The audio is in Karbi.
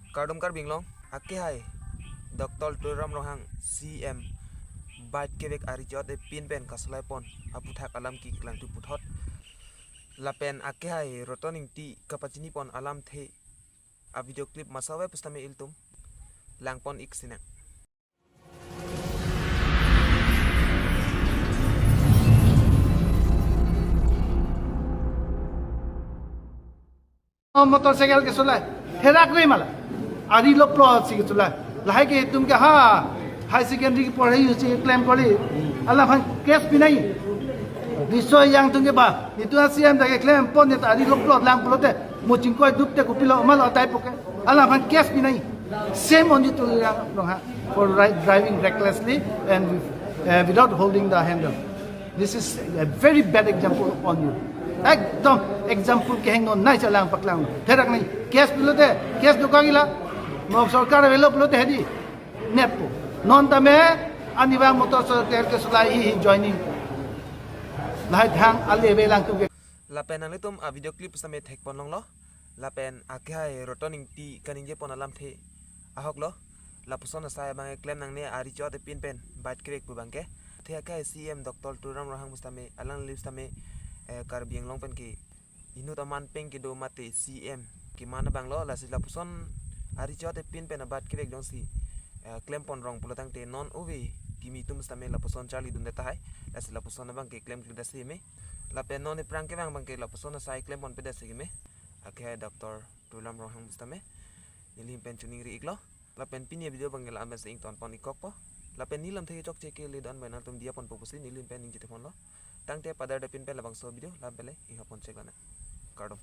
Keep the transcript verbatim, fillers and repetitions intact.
Kardom Karbi Anglong, akehai Doctor Tuliram Ronghang C M bike kevek ari chot epin pen kasolai pon aputhak alam keklangthu puthot. Lapen akehai Roton Ingti kapachini pon alamthe a video clip masave pusitame ilitum lang pon ik sinang. Motorcycle kesolai, therak ri mala, ari lo plot si kesolai. Lahai ke itum ke ha high secondary ke porhe usi claim kori. Alangphan case pinai. Niso yang tung ke ba, nitu a C M ta ke claim pon neta ari lo plot lang pulote, mo chingkoi dup te kopilo mala tai poke. Alangphan case pinai. Shame on you Tuliram Ronghang for ri-, driving recklessly and uh, without holding the handle. This is a very bad example on you. Ekdom example kehingno nai, chalang paklang. Therak nai, case pulote, case dokok ila. Mo sorkar avelo pulote hedi. Nepo. Non tame ani vang motorcycle kesolai, he, he joining. Lahai thang ale ve lang tu ke. Lapen nanglitum a video clip sitame thek pon longlo. Lapen akehai Roton Ingti kaningje pon alamthe ahok lo. Lapuson asai abang klem nangne, ari chot epin pen bike kevek pu abang ke. Athe akehai C M Doctor Tuliram Ronghang pusitame, alangli pusitame, eh, Karbi Anglong pen ke inut aman pen kedo mate C M keman abang lo, lasi lapuson ari chot epin pen a bike kevek jongsi, eh, klem pon rong pulo tangte non ove kimi atum pusitame lapuson charlidunde tahai. Lasi lapuson abang ke klemkledet si me. Lapen non aphrang kevang abang ke lapuson asai klem ponpedet si me. Akehai Doctor Tuliram Ronghang pusitame neli ahin pen choningri iklo. Lapen pini a video abang ke la-an pensi ington pon ikkokpo. Lapen neli lamthe chokche ke le don bai nangtum diya ponpo pusi neli ahin pen ningje ponlo. Tangte padar depin pen labangso video la-an pele inghap pon chek lana. Kardom.